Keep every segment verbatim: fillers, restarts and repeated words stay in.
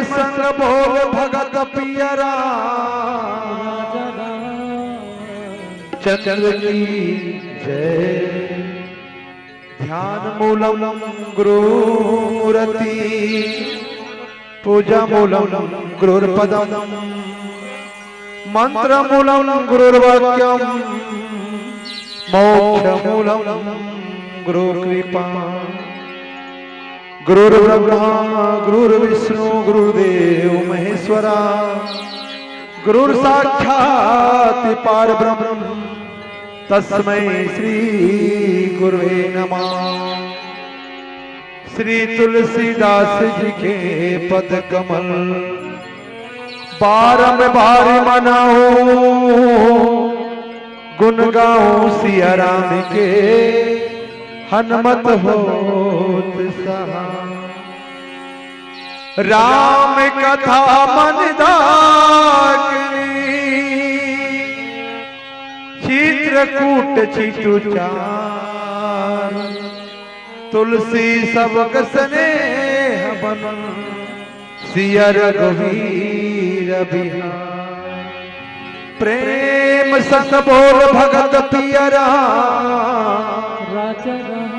संग बोल भगत पियरा चंद्र की जय। ध्यान मूलम गुरु मूर्ति, पूजा मूलम गुरुर्पदम, मंत्र मूलम गुरुर्वाक्यम, मोक्ष मूलम गुरु कृपा। गुरुर्ब्रह्मा गुरुर्विष्णु गुरुर्देव महेश्वरा, गुरुर्साक्षात् परब्रह्म, तस्मै श्री गुरुवे नमः। श्री तुलसीदास जी के पद कमल बारंबार मनाऊं, गुण गाऊं सिया राम के, हनुमत होत सहाय। राम कथा मंदाकिनी, चित्रकूट छितु चार, तुलसी सबक स्नेह बन, सिया रघुवीर बिहार। प्रेम संग बोल भगत पियरा राजा राम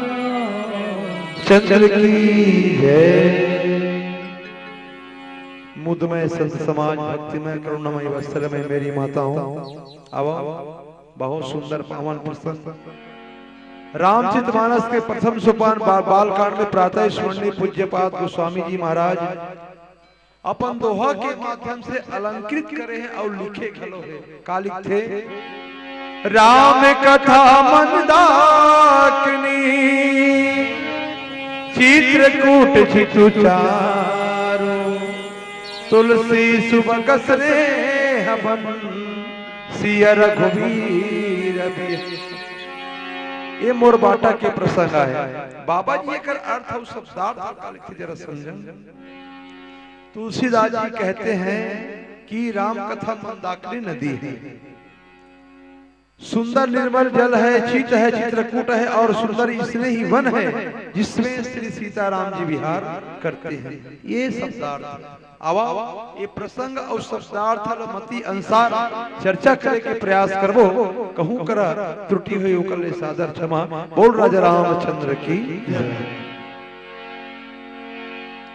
चंद्र की जय। मुदमय संत समाज, भक्तिमय करुणामय वत्सलमय मेरी माताओं, आवा, बहुत सुंदर पावन प्रसंग। रामचरित मानस के प्रथम सोपान बा-, बालकांड में प्रातः स्मरणीय पूज्यपाद गोस्वामी जी महाराज अपन दोहा के माध्यम से अलंकृत करे हे अउ लिखे घलो हे। का लिखथे? राम कथा मंदाकिनी, चित्रकूट छितु चारु, तुलसी सुबक स्नेह बन, सिया रघुवीर बिहार। ये मोर बाटा के प्रसंग आय। बाबा जी एकर अर्थ अउ शब्दार्थ का लिखथे, जरा समझन। तुलसीदास जी कहते हैं कि राम कथा मंदाकिनी नदी है, सुंदर निर्मल जल है, चित है, चित्रकूट है और सुंदर स्नेही वन है, जिसमें श्री सीताराम जी विहार करते हैं। ये शब्दार्थ। आवा, ये प्रसंग अउ शब्दार्थ ल मति अनुसार चर्चा करे के प्रयास करबो। कहूं करा त्रुटि होय ओकर ले सादर क्षमा। बोल राजा रामचंद्र की जय।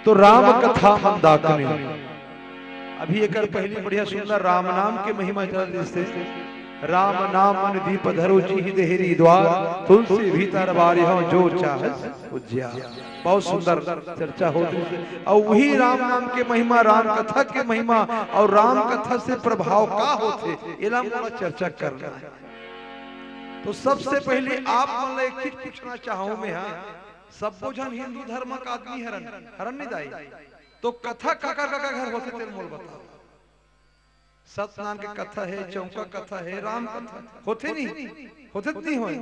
तो राम कथा मंदाकिनी। अभी एकर पहली बढ़िया सुंदर राम नाम के महिमा चल, जैसे राम नाम मन दीप धरो जिहि देहि द्वार, तुलसी भीतर बारिहौ जो चाहे उजियार। बहुत सुंदर चर्चा होत हे। अउ वही राम नाम के महिमा, राम कथा के महिमा अउ राम कथा से प्रभाव का होथे, एला मोला चर्चा करना हे। तो सबसे पहले आप मन ला एक चीज पूछना चाहूं मैं, हां, सब्बो झन हिंदू धर्म का आदमी हरन, हरन नहीं दाई? तो कथा काकर काकर घर होथे, तेल मोल बताओ। सत्यनारायण के कथा हे, चौका कथा हे, राम कथा होथे नहीं? होथे त नहीं होय?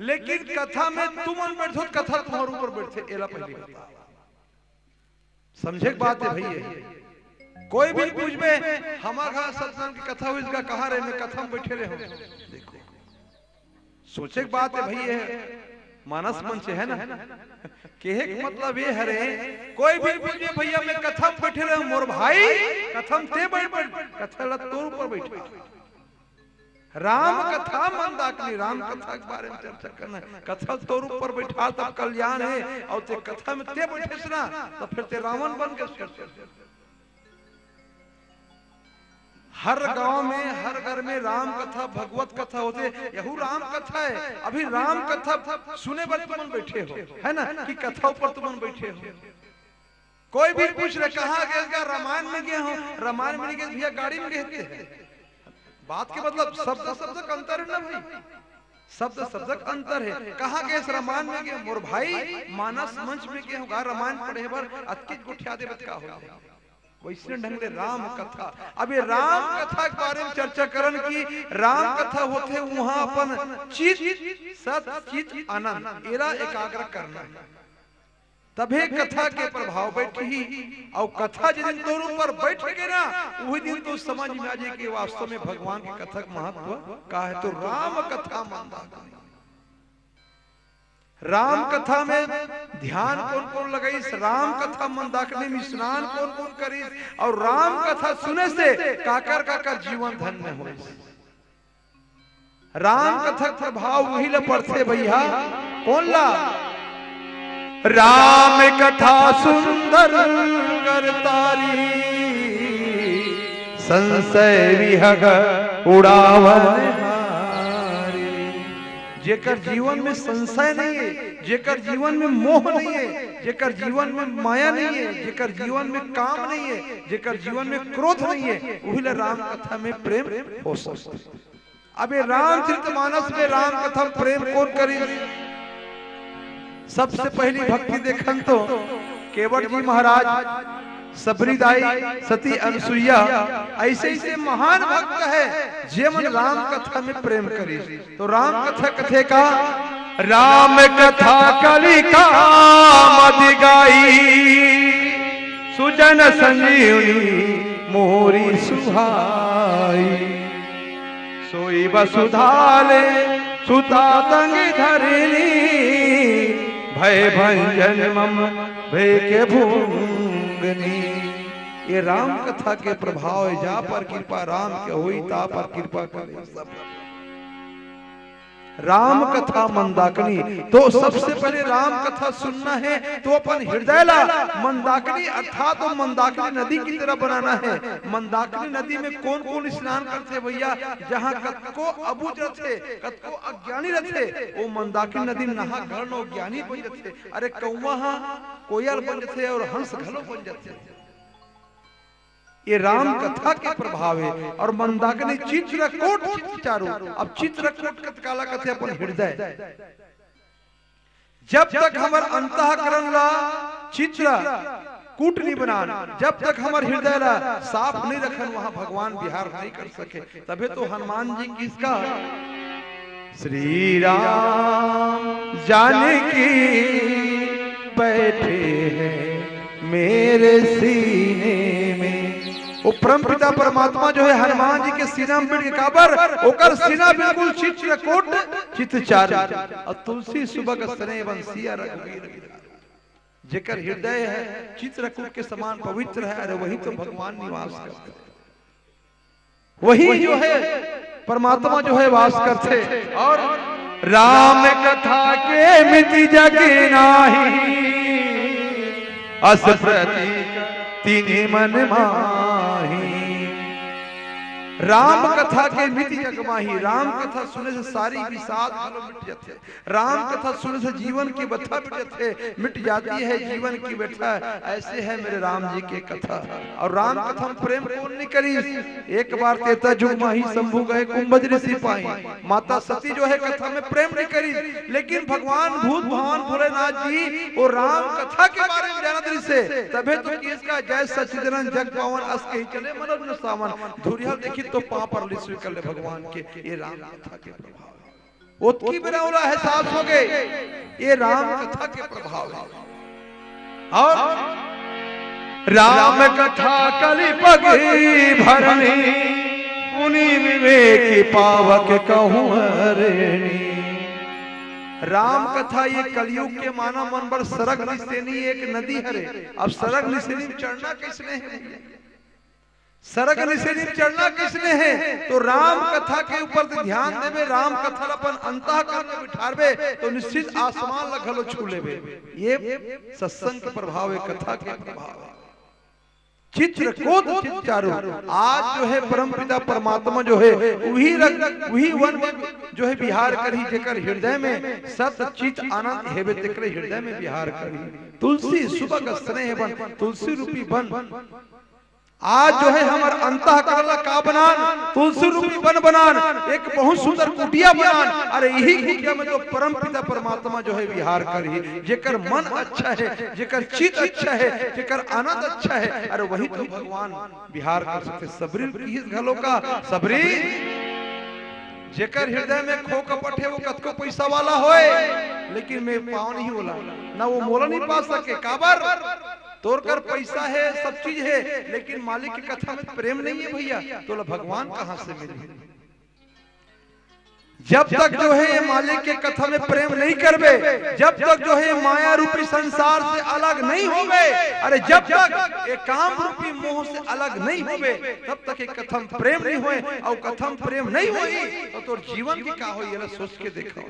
लेकिन कथा में तुमन बैठो त कथा तुम्हार ऊपर बैठथे, एला पहले बताओ। समझे के बात हे भई। कोई भी पूछबे, हमार घर सत्यनारायण के कथा होइस गा, कहां रहे, मैं कथा में बैठे रहे हूं। देखो, सोचे के बात हे भई, ये मानस मंच हे ना। कहे के मतलब ये हरे, कोई भी पूछे, भैया मैं कथा में बैठे रहे हूं, मोर भाई कथा में ते बैठ, बैठ, कथा ला तोर ऊपर बैठा। राम कथा मंदाकिनी, राम कथा के बारे में चर्चा करना हे। कथा तोर ऊपर बैठा तब कल्याण हे, अउ ते कथा में ते बैठे ना, तो फिर ते रावण बन के सोच। हर गांव में, हर घर में राम कथा, भगवत कथा होथे। यहू राम कथा हे। अभी राम कथा सुने बर तुमन बैठे हो, है ना, कि कथा ऊपर तुमन बैठे हो। कोई भी पूछ रहे, "कहां गेस गा?" "रामायण में गे हों।" "रामायण में नहीं गेस भैया, गाड़ी में गेस थे।" बात के मतलब शब्द शब्द का अंतर हे ना भई, शब्द शब्द का अंतर हे। "कहां गेस?" "रामायण में गे हों।" "मोर भाई, मानस मंच में गे हों गा, रामायण पढ़े बर अतकेच गोठिया देबे त का हो जाय?" वैसने ढंग ले राम कथा। अब ये राम कथा के बारे में चर्चा करन कि राम कथा होथे, उहां अपन चित, सत, चित, आनंद, एला एकाग्र करना हे, तभे कथा के प्रभाव बैठही। अउ कथा जिस दिन तोर ऊपर बैठ गे ना, उही दिन तो समझ में आ जाय कि वास्तव में भगवान के कथा के महत्व का हे। तो राम कथा मंदाकिनी। राम कथा में ध्यान कोन कोन लगाइस, राम कथा मंदाकिनी में स्नान कोन कोन करिस, अउ राम कथा सुने से काकर काकर जीवन धन्य होइस। राम कथा के प्रभाव उही ला पड़थे भइया। कोन ला? राम कथा सुंदर करतारी, संशय विहग उड़ावन हारी। जेकर जीवन में संशय नहीं है, जेकर जीवन में मोह नहीं है, जेकर जीवन में माया नहीं है, जेकर जीवन में काम नहीं है, जेकर जीवन में क्रोध नहीं है, उही ला राम कथा में प्रेम हो सकता है। अब ये रामचरितमानस में राम कथा में प्रेम कोन करिस? सबसे पहली भक्ति देखन तो केवट जी महाराज, सबरी दाई, सती अनसुईया, ऐसे ऐसे महान भक्त है जेमन राम कथा में प्रेम करिस। तो राम कथा कथे का? राम कथा कलि काम अधि गाई, सुजन संजीवनी मोरी सुहाई। सोई वसुधा ले सुता तंग धरनी, भय भंजन मम भय के भूंगनी। ये राम कथा के प्रभाव है, जा पर कृपा राम के होई, ता पर कृपा करे सब। राम कथा मंदाकिनी, तो सबसे पहले राम कथा सुनना है तो अपन हृदय ला मंदाकिनी अर्थात वो मंदाकिनी नदी की तरह बनाना है। मंदाकिनी नदी में कोन कोन स्नान करथे भइया? जहाँ कतको अबुझ रथे, कतको अज्ञानी रथे, वो मंदाकिनी नदी में नहा के घलो ज्ञानी बन जथे। अरे कौवा हा कोयल बन जथे अउ हंस घलो बन जथे। ये राम कथा के प्रभाव है। अउ मंदाकिनी चित्रकूट चित चारू। अब चित्रकूट कत काला कथे? अपन हृदय। जब तक हमर अंतःकरण ला चित्रकूट नहीं बनान, जब तक हमर हृदय ला साफ नहीं रखन, वहाँ भगवान विहार नहीं कर सके। तभे तो हनुमान जी किसका श्री राम जानकी बैठे हैं मेरे सीने में। वो परम पिता परमात्मा जो है हनुमान जी के सीना में बैठ के, काबर? ओकर सीना बिल्कुल चित्रकूट चित चारू। अउ तुलसी सुभग स्नेह बन सिया रघुवीर। जेकर हृदय है चित्रकूट के समान पवित्र है, अरे वही तो भगवान निवास करते हैं। वही जो है परमात्मा जो है वास करथे। अउ राम कथा के मिति जग नाही, अस प्रतीक तिन्हि मन माही। राम कथा के मिति जग माही, राम कथा सुने से सारी विषाद घलो मिट जाथे। राम कथा सुने से जीवन की व्यथा मिट जाथे, मिट जाती है जीवन की व्यथा। ऐसे है मेरे राम जी के कथा। अउ राम कथा में प्रेम कोन नहीं करिस? एक बार त्रेता जुग माही शंभु गए कुंभज ऋषि पाई। माता सती जो है कथा में प्रेम नहीं करिस, लेकिन भगवान भूत भगवान भोलेनाथ जी वो राम कथा के बारे में जानत रहिसे, तभे तो किसका जय सच्चिदानंद जग पावन अस कही चले मनुज न सावन। धुरिया देखी तो पाँव पर लिस कर ले भगवान के, ये राम कथा के प्रभाव। ओतकी बेरा ओला एहसास हो गे, ये राम कथा के प्रभाव है। अउ राम कथा कलि पगि भरनी, पुनि विवेक पावक कहूँ हरनी। राम कथा ये कलयुग के मानव मन बर सरग निसेनी एक नदी हरे। अब सरग निसेनी में चढ़ना किसने है? सरग निसेनी में चढ़ना किसने है? तो राम कथा के ऊपर ते ध्यान देबे, राम कथा ला अपन अंतःकरण में बिठारबे, तो निश्चित आसमान ला घलो छू लेबे। ये सत्संग के प्रभाव है, कथा के प्रभाव है। चित्रकूट चित चारू। आज जो है परमपिता परमात्मा जो है वही रंग, वही वन में जो है विहार करही, जेकर हृदय में सत चित आनंद हेबे तेकरे हृदय में विहार करही। तुलसी सुभग स्नेह बन, तुलसी रूपी बन। आज जो है हमर अंतःकरण ला का बनान, तुलसी रूपी बन बनान, एक बहुत सुंदर कुटिया बनान। अरे यही कुटिया में तो परमपिता परमात्मा जो है विहार करही। जेकर मन अच्छा है, जेकर चित अच्छा है, जेकर आनंद अच्छा है, अरे वही तो भगवान विहार कर सकथे। सबरी किहिस घलो का, सबरी जेकर हृदय में खो कपट है वो कतको पैसा वाला होए, लेकिन मैं पाँव नहीं होला, ना वो मोला नहीं पा सके। काबर? तोर कर पैसा है, सब चीज है, लेकिन मालिक की कथा में प्रेम नहीं है भैया, तोला भगवान कहाँ से मिले? जब तक जो है ये मालिक के कथा में प्रेम नहीं करबे, जब तक जो है ये माया रूपी संसार से अलग नहीं होबे, अरे जब तक ये काम रूपी मोह से अलग नहीं होबे, तब तक ये कथा में प्रेम नहीं होए। और कथा में प्रेम नहीं होई तो तोर जीवन के का होई, एला सोच के देखो।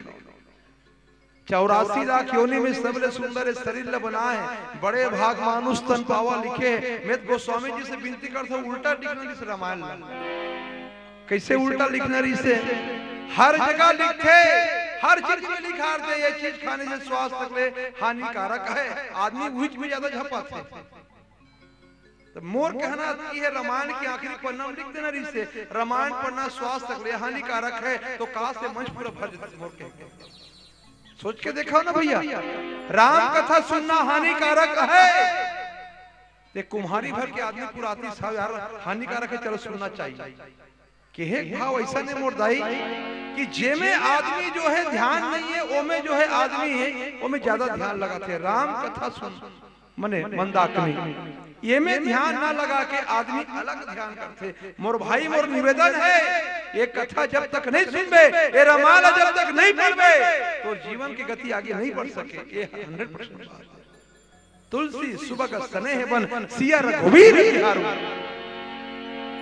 चौरासी लाख योनि में सबले सुंदर ये शरीर ल बनाए हे, बड़े भाग मानुष तन पावा लिखे हे। मैं तो गोस्वामी जी से विनती करता हूँ, उल्टा लिखना रहिस रामायण ल। कैसे उल्टा लिखना रहिस हे? हर जगह लिखथे, हर चीज में लिखा रहिथे, ये चीज खाने से स्वास्थ्य के लिए हानिकारक है। आदमी उहिच में ज्यादा झपाथे। तो मोर कहना ये है, रामायण के आखिरी पन्ना में लिख देना रहिस हे, रामायण पढ़ना स्वास्थ्य के लिए हानिकारक है, तो काश ये मंच पूरा भर जाता। मोर कहना, सोच के देखो ना भैया, राम कथा सुनना हानिकारक है। ते कुम्हारी भर के आदमी पुराती साहब यार, हानिकारक है, चलो सुनना चाहिए। केहे भाव ऐसा नहीं मोर दाई कि जेमे आदमी जो है ध्यान नहीं है, ओमे जो है आदमी है, ओमे ज्यादा ध्यान लगाथे। राम कथा सुन, मने मंदाकिनी, एमे ध्यान ना लगा के आदमी अलग ध्यान करथे। मोर भाई, मोर निवेदन है, ये कथा जब तक नहीं सुनबे, ये रामायण जब तक नहीं पढ़बे, तो जीवन की गति आगे नहीं बढ़ सके। ये हंड्रेड परसेंट बात है। तुलसी सुभग सनेह बन, सिया रघुवीर बिहारू।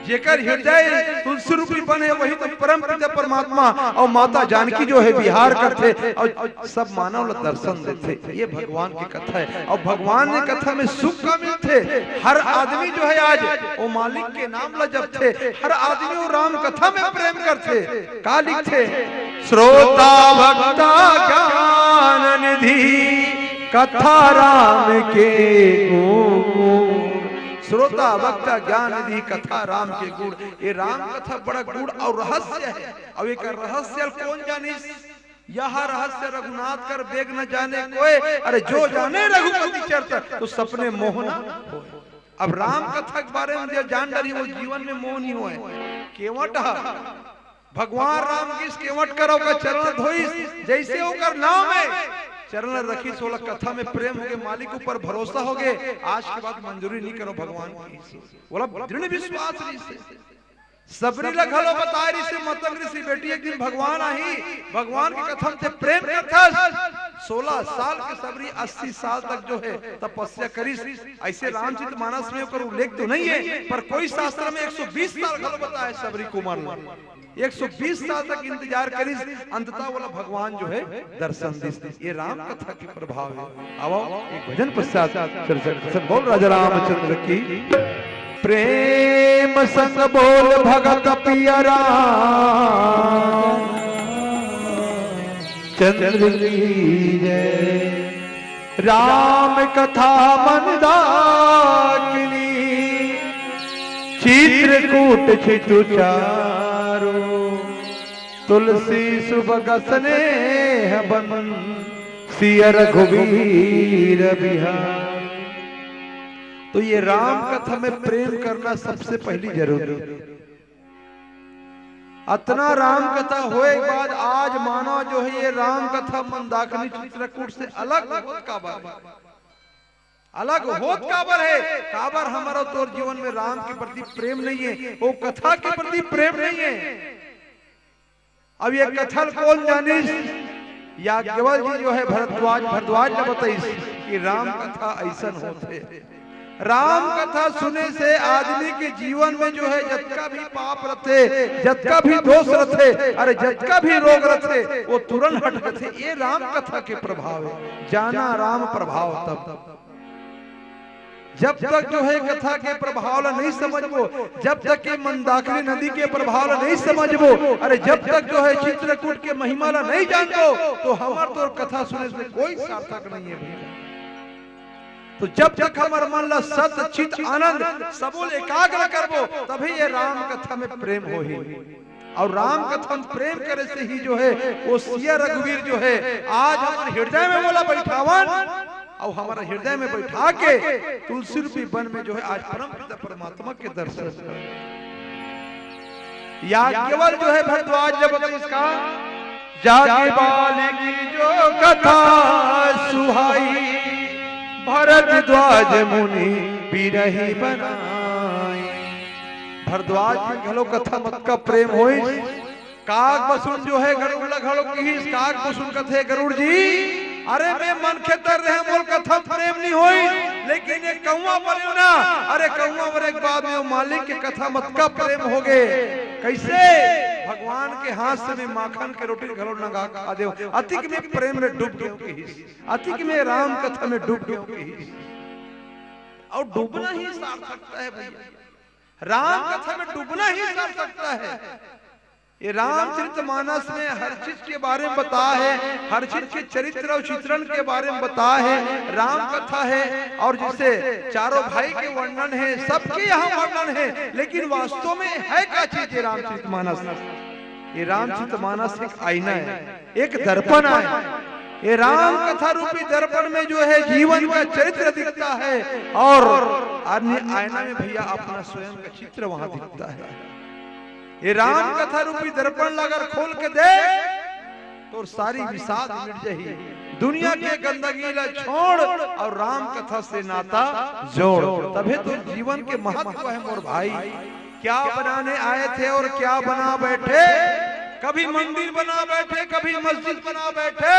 जेकर हृदय तुलसी रूपी बन है, वही तो परम पिता परमात्मा और माता जानकी जो है बिहार करथे और सब मानव ला दर्शन देथे। ये भगवान की कथा है। और भगवान के कथा में सुख का मिलथे। हर आदमी जो है आज वो मालिक के नाम ला जपथे, हर आदमी वो राम कथा में प्रेम करथे। का लिखथे? श्रोता वक्ता ज्ञान निधि कथा राम के गुण। श्रोता वक्ता ज्ञान निधि कथा राम के गुण। ये राम कथा बड़ा गुण और रहस्य है। और एक रहस्य कौन जानिस? यह रहस्य रघुनाथ कर बेग न जाने कोय। अरे जो जाने रघुपति चरित, तो सपने मोह न होय। अब राम कथा के बारे में जो जान डरही, वो जीवन में मोह नहीं होय। केवट ह भगवान राम गिस केवट कर ओकर चरण धोइस, जैसे ओकर नाम है, चरण रखिस, ओला कथा में प्रेम होगे, मालिक ऊपर भरोसा होगे, आज के बाद मंजूरी नहीं करो भगवान की। ओला दृढ़ विश्वास रहिस हे। सबरी ला घलो बताए रहिस हे, मतंग ऋषि बेटी, एक दिन भगवान आही, भगवान के कथा में ते प्रेम करथस। सोलह साल के सबरी अस्सी साल तक जो है तपस्या करिस। ऐसे रामचरित मानस में ओकर उल्लेख तो नहीं है, पर कोई शास्त्र में एक सौ बीस साल घलो बताए सबरी कुमार ला। एक सौ बीस साल तक इंतजार करिस, अंततः ओला भगवान जो है दर्शन दिस। ये राम कथा के प्रभाव है। आओ, एक भजन पश्चात चर्चा करथन। बोल राजा रामचंद्र की। प्रेम संग बोल भगत पिया राम चंद्र की जय। राम कथा मंदाकिनी चित्रकूट छितु चारो। तुलसी सुभग सनेह बन सिय रघुवीर बिहार। तो ये राम कथा में प्रेम करना सबसे पहली जरूरी है। अतना राम कथा होए के बाद आज मानव जो है ये राम कथा मंदाकिनी चित्रकूट से अलग होत काबर है? अलग होत काबर है? काबर हमर अउ तोर जीवन में राम के प्रति प्रेम नहीं है, वो कथा के प्रति प्रेम नहीं है। अब ये कथा ल कौन जानिस? याज्ञवल्क्य जी जो है भरद्वाज, भरद्वाज ने बताइस कि राम कथा ऐसन होथे। राम कथा सुने से आदमी के जीवन में जो है जतका भी पाप रथे, जतका भी दोष रथे, अरे जतका भी रोग रथे, वो तुरंत हट जथे। ये राम कथा के प्रभाव है, जाना राम प्रभाव तब। जब तक जो है कथा के प्रभाव ला नहीं समझबो, जब तक ये मंदाकिनी नदी के प्रभाव ला नहीं समझबो, अरे जब तक जो है चित्रकूट के महिमा ला नहीं जानबो, तो हमर तोर कथा सुने से कोई सार्थक नहीं है भैया। तो जब तक हमर मन ला सत चित आनंद सबो ले एकाग्र करबो, तभी ये राम कथा में प्रेम होही। और राम कथा में प्रेम करे से ही जो है वो सिया रघुवीर जो है आज हमर हृदय में मोला बैठावन, और हमर हृदय में बैठा के तुलसी रूपी वन में जो है आज परम पिता परमात्मा के दर्शन कर। याज्ञवल्क्य जो है भरद्वाज जब इसका जाज्ञवल्क्य की जो कथा सुहाई, भरद्वाज मुनि बिरही बनाई। भरद्वाज जी घलो कथा मत का प्रेम होइस। काग बसुन जो हे गरुड़ ला घलो किहिस, काग बसुन कथे गरुड़ जी, अरे मैं मनखे तर रहे मोर कथा प्रेम नहीं होई, लेकिन ये कौवा बने ना, अरे कौवा बने के बाद में वो मालिक के कथा मत का प्रेम हो गए। कैसे? भगवान के हाथ से मैं माखन के रोटी घलो नंगा खा देव, अतिक में प्रेम में डूब गयो किहिस, अतिक में राम कथा में डूब गयो किहिस। और डूबना ही सार्थकता है भैया, राम कथा में डूबना ही सार्थकता है। ये रामचरित मानस में हर चीज के बारे में बता है, हर चीज के चरित्र और चित्रण के बारे में बता है, राम कथा है। और जैसे चारों भाई के वर्णन है, सबके यहाँ वर्णन है, लेकिन वास्तव में है क्या चीज ये रामचरित मानस? ये रामचरित मानस एक आईना है, एक दर्पण है। ये राम कथा रूपी दर्पण में जो है जीवन का चरित्र दिखता है, और आदमी आईना में भैया अपना स्वयं का चित्र वहां दिखता है। ये राम कथा रूपी दर्पण ला अगर खोल के देख, तो सारी विषाद मिट जाही। दुनिया के गंदगी ला छोड़ और राम कथा से नाता जोड़, तभे तो जीवन के महत्व है मोर भाई। क्या बनाने आए थे और क्या बना बैठे? कभी मंदिर बना बैठे, कभी मस्जिद बना बैठे।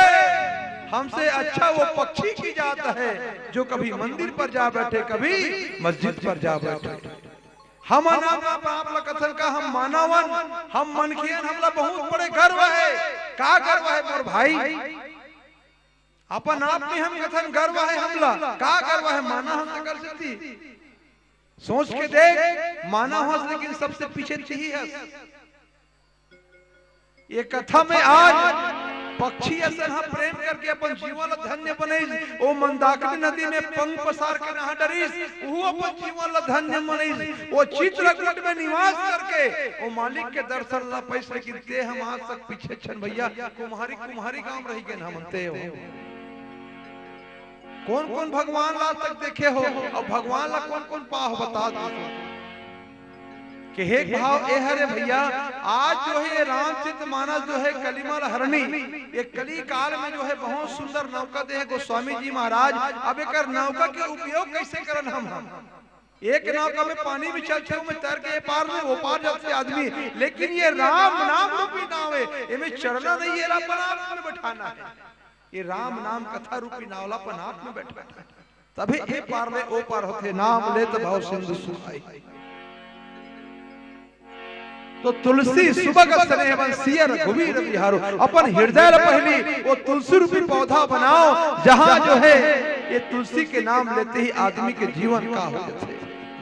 हमसे अच्छा वो पक्षी की जात है जो कभी मंदिर पर जा बैठे, कभी मस्जिद पर जा बैठे। हम अनाप आप ला कथन का हम मानवन, हम मनखियन, हमला बहुत बड़े गर्व है। का गर्व है मोर भाई? अपन आप में हम कथन गर्व है हमला, का गर्व है? माना हम तेकर सेती, सोच के देख, माना हस लेकिन सबसे पीछे तिही हस। ये कथा में आज पक्षी असन ह प्रेम करके अपन जीवन ला धन्य बनइस। ओ मंदाकिनी नदी में पंख पसार के नहा डरिस, उहू अपन जीवन ला धन्य बनइस। ओ चित्रकूट में निवास करके ओ मालिक के दर्शन ला पाइस, लेकिन ते हम आज तक पीछे छन भैया, कुम्हारी कुम्हारी गांव रह गेन हमन ते हो। कौन कौन भगवान ला आज तक देखे हो और भगवान ला कौन कौन पाहो बता दो। के हे भाव ए हरे भैया, आज जो है ये रामचरित मानस जो है कलिमल हरणी, ये कली काल में जो है बहुत सुंदर नौका दे है गोस्वामी जी महाराज। अब एकर नौका के उपयोग कैसे करन हम? हम एक नौका में पानी में चलथे, में तैर के ये पार में वो पार जाथे आदमी, लेकिन ये राम नाम रूपी नाव है, एमे चढ़ना नहीं है, अपन आप में बैठाना है। ये राम नाम कथा रूपी नाव ला अपन आप में बैठाना है। तभे ए पार ले ओ पार होथे, नाम लेत भव सिंधु सुखाई। तो तुलसी सुभग स्नेह बन सिय रघुवीर बिहारो। अपन हृदय ल पहिली वो तुलसी रूपी पौधा बनाओ, जहां जो है ये तुलसी के नाम लेते ही आदमी के जीवन का हो जाथे।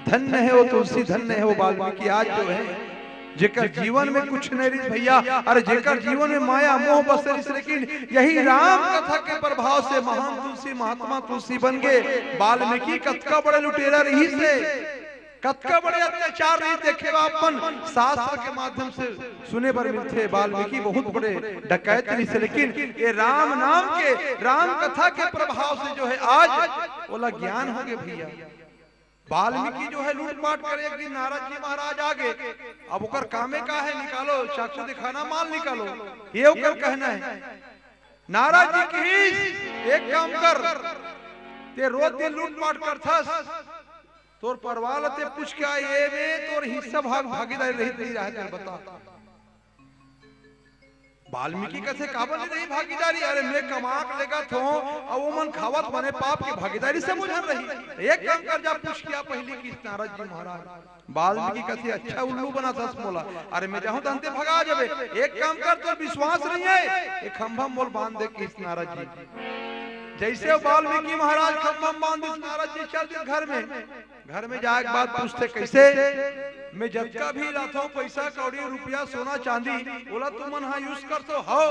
धन्य है वो तुलसी, धन्य है वो वाल्मीकि। आज जो है जेकर जीवन में कुछ नहीं रही भैया, अरे जेकर जीवन में माया मोह बस रही, लेकिन यही राम कथा के प्रभाव से महान तुलसी महात्मा तुलसी बन गए। वाल्मीकि कतका बड़े लुटेरा रही से, कतका बड़े अत्याचार रही, देखे बा अपन शास्त्र के माध्यम से सुने बर मिलथे। वाल्मीकि बहुत बड़े डकैत रही से, लेकिन ये राम नाम के, राम कथा के प्रभाव से जो है आज ओला ज्ञान हो गए भैया। वाल्मीकि जो है लूटपाट करे, एक दिन नारद जी महाराज आ गए। अब ओकर कामे का है, निकालो चाकू दिखाना, माल निकालो, ये ओकर कहना है। नारद जी कहिस, एक काम कर, ते रोज दिन लूटपाट करथस, तोर परिवार ल ते पूछ के आ, ये में तोर हिस्सा भाग भागीदारी रही नहीं रहे, तेल बता। वाल्मीकि कथे, काबर नहीं रही भागीदारी? अरे मैं कमा के लेगत हों, अउ ओमन खावत बने, पाप के भागीदारी से बुझन रही। एक काम कर, जा पूछ के आ पहिली, कहिस नारद जी महाराज। वाल्मीकि कथे, अच्छा उल्लू बनाथस मोला, अरे मैं जाहूं तहन ते भगा जबे। एक काम कर, तोर विश्वास नहीं है, एक खंभा मोल बांध दे, कहिस नारद जी। जैसे वाल्मीकि महाराज खंभा बांध दिस, नारद जी चल दिस घर में। घर में जाए के बाद पूछथे, कैसे? मैं जतका भी लाथों पैसा कौड़ी रुपया सोना चांदी, ओला तुमन हा use करथो? हव।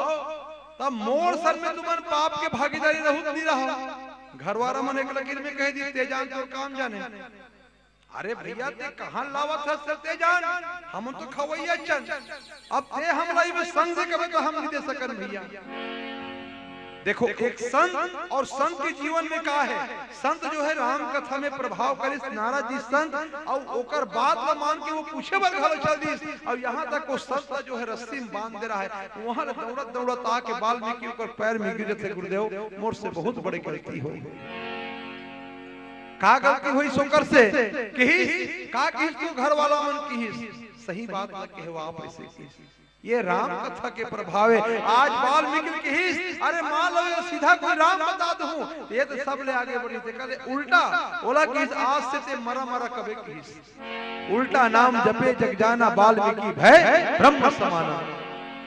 तब मोर संग में तुमन पाप के भागीदारी रहू त नहीं रहो? घरवाला मन एक लकीर में कह दी, ते जान तोर काम जाने। अरे भैया, ते कहाँ लावत हस ते जान, हमन तो खवैया चन। अब ते हमला इमे संग दे कबे तो हम नहीं दे सकन भैया। देखो, एक संत और संत के जीवन में का है, संत जो है राम कथा में प्रभाव करे, नारद जी संत, और ओकर बात ला मान के वो पूछे बर घलो चल दिस, और यहाँ तक वो संत ला जो है रस्सी में बांध दे रहा है, वहां ले दौड़त दौड़त आके वाल्मीकि ओकर पैर में गिर जथे, गुरुदेव मोर से बहुत बड़ी गलती हो गई। का गलती होइस ओकर से? किहिस, का किहिस तोर घर वाला मन? किहिस, सही बात ला कहे, वो आप ऐसे किहिस। ये राम कथा के प्रभाव हे। आज वाल्मीकि किहिस, अरे मान लो ये सीधा कोई राम बता दूं, ये तो सब ले आगे बढ़ी। तेकर ले उल्टा ओला किहिस, आज से ते मरा मरा कबे किहिस। उल्टा नाम जपे जग जाना, वाल्मीकि भए ब्रह्म समाना।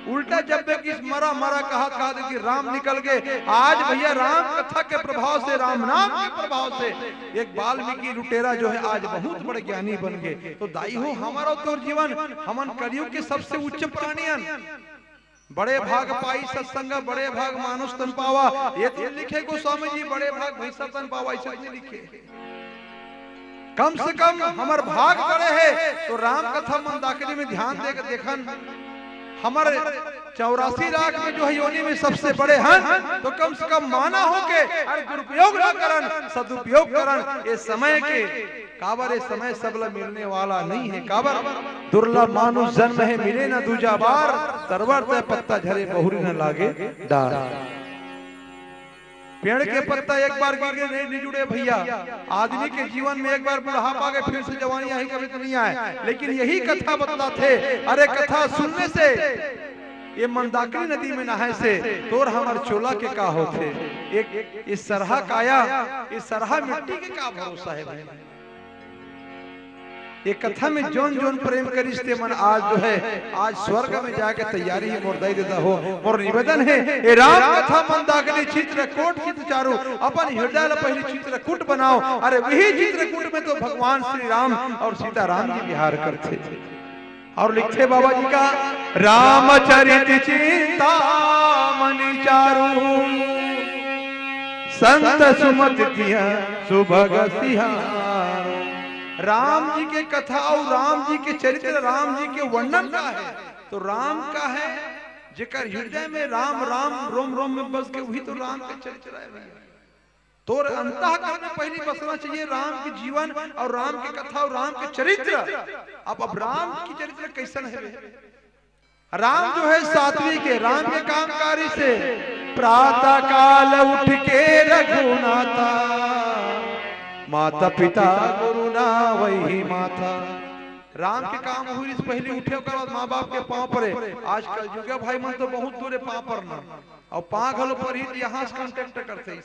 उल्टा जपे किहिस, मरा मरा कहत कहत कि राम निकल गे। आज भैया राम कथा के प्रभाव से, राम नाम के प्रभाव से एक वाल्मीकि लुटेरा जो हे आज बहुत बड़े ज्ञानी बन गे। तो दाई हो, हमर अउ तोर जीवन, हमन कलयुग के सबसे उच्च प्राणी हन। बड़े भाग पाई सत्संग, बड़े भाग मानुष तन पावा। ये तो लिखे गोस्वामी जी, बड़े भाग भैंसा तन पावा, ऐसे नहीं लिखे। कम से कम हमर भाग बड़े हे, तो राम कथा मंदाकिनी में ध्यान दे के देखन, हमर चौरासी लाख में जो हे योनि में सबसे बड़े हन, तो कम से कम माना हो के, अरे दुरुपयोग ना करन, सदुपयोग करन। ये समय के, काबर ये समय सबला मिलने वाला नहीं हे। काबर दुर्लभ मानुष जन्म हे, मिले न दूजा बार, तरवर तय पत्ता झरे बहुरी न लागे डार। पेड़ के पत्ता एक बार गिर गे, नहीं, नहीं जुड़े भैया। आदमी के जीवन में एक बार बुढ़ापा के, फिर से जवानी आही, कभी तो नहीं आए। लेकिन यही कथा बतलाथे, अरे कथा सुनने से, ये मंदाकिनी नदी में नहाए से तोर हमर चोला के का होथे? एक, ये सरहा काया, ये सरहा मिट्टी के का भरोसा हे भाई? ये कथा में जोन जोन प्रेम करिस ते मन आज जो हे, आज स्वर्ग में जाके तैयारी हे। मोर दाई ददा हो, मोर निवेदन हे, ये राम कथा मंदाकिनी चित्रकूट चित चारू, अपन हृदय ला पहली चित्रकूट बनाओ। अरे वही चित्रकूट में तो भगवान श्री राम अउ सीता राम जी विहार करथे। अउ लिखथे बाबा जी का, रामचरित चिंतामणि चारू, संत सुमति तिह सुभग सिहारू। राम जी के कथा अउ राम जी के चरित्र, राम जी के वर्णन का हे? तो राम का हे, जेकर हृदय में राम, राम रोम रोम में बस गे, वही तो राम के चरित्र हे भैया। तोर अंतःकरण में पहली बसना चाहिए राम के जीवन अउ राम के कथा अउ राम के चरित्र। अब, अब राम के चरित्र कइसन हे? राम जो हे सात्विक हे, राम के काम का रिहिसे, प्रातः काल उठ के रघुनाथा, माता पिता गुरु नावहि माथा। राम के काम होइस, पहली उठे, ओकर बाद माँ बाप के पाँव परे। आजकल जुगे भाई मन तो बहुत दूर हे पाँव परना, अउ पाँव घलो परही त यहाँ से contact करथे।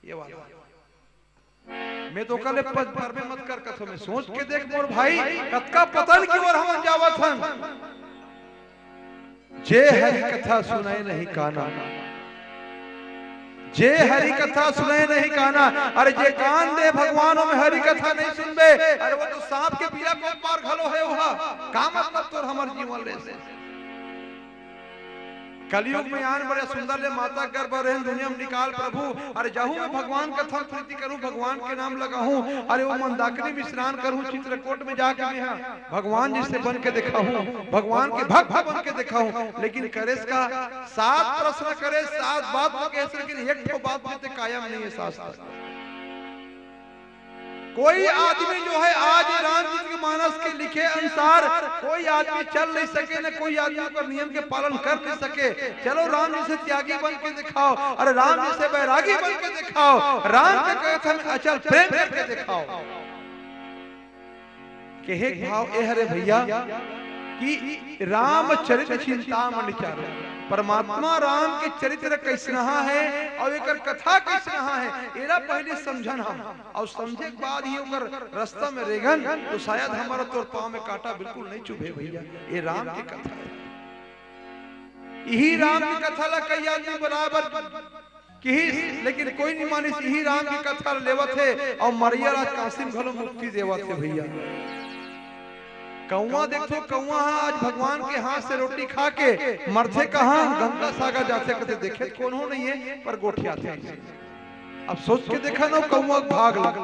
ये वाला। मैं तो ओकर ले प-, परबे मत कर कथों। मैं सोच के देख मोर भाई, कतका पतन की ओर हमन जावत हन। जे हरि कथा सुनय नहीं काना, जे हरि कथा सुनय नहीं काना। अरे जे कान दे भगवान, ओमे हरि कथा नहीं सुनबे, अरे वो तो सांप के बिया के पार घलो हे। ओहा का मतलब तोर हमर जीवन ले से? कलयुग में आन बड़े सुंदर ले माता गर्भ रहेन, दुनिया में निकाल प्रभु। अरे जाहूं मैं भगवान कथा प्रीति करूं, भगवान के नाम लगाहूं। अरे वो मंदाकिनी में स्नान करूं, चित्रकूट में जाके मैं हा भगवान जइसे बन के देखाहूं, भगवान के भक्त बन के देखाहूं। लेकिन करेस का? सात प्रश्न करेस, सात बात कहेस, लेकिन एक ठो बात में ते कायम नहीं हे शास्त्र। कोई आदमी जो हे आज रामचरित मानस के लिखे अनुसार कोई आदमी चल नहीं सके, न कोई आदमी ओकर नियम के पालन कर नहीं सके। चलो राम जइसे त्यागी बन के देखाओ, अरे राम जइसे बैरागी बन के देखाओ, राम के कथा में अचल प्रेम करके देखाओ। कहे के भाव ए हरे भैया कि रामचरित चिंतामणि चारू, परमात्मा राम के चरित्र कइसनहा हे अउ एकर कथा कइसनहा हे, एला पहली समझन हम। अउ समझे के बाद ही ओकर रस्ता में रेंगन, तो शायद हमर तोर पाँव में कांटा बिल्कुल नहीं चुभे भैया। ये राम के कथा हे। इही राम के कथा ला कई आदमी बराबर किहिस, लेकिन कोई नहीं मानिस। इही राम के कथा ला लेवत हे अउ मरइया ला काशी में घलो मुक्ति देवत हे भैया। कौवा देखथो, कौवा हा आज भगवान के हाथ से रोटी खा के मरथे कहाँ? गंगा सागर जाथे कथे, देखे कोन हो नहीं हे, पर गोठियाथे। अब सोच के देखा ना, कौवा भाग लग।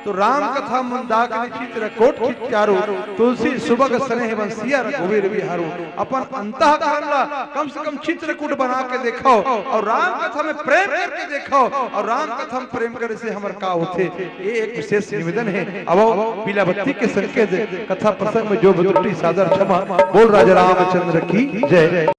तो राम कथा मंदाकिनी चित्रकूट चित चारू, तुलसी सुभग सनेह बन सिया रघुवीर बिहारू। अपन अंतःकरण ला कम से कम चित्रकूट बना के देखाओ अउ राम कथा में प्रेम करके देखाओ। अउ राम कथा में प्रेम करे से हमर का होथे, ये एक विशेष निवेदन हे। अब पीला बत्ती के संकेत, कथा प्रसंग में जो भी त्रुटि सादर क्षमा। बोल राजा रामचंद्र की जय।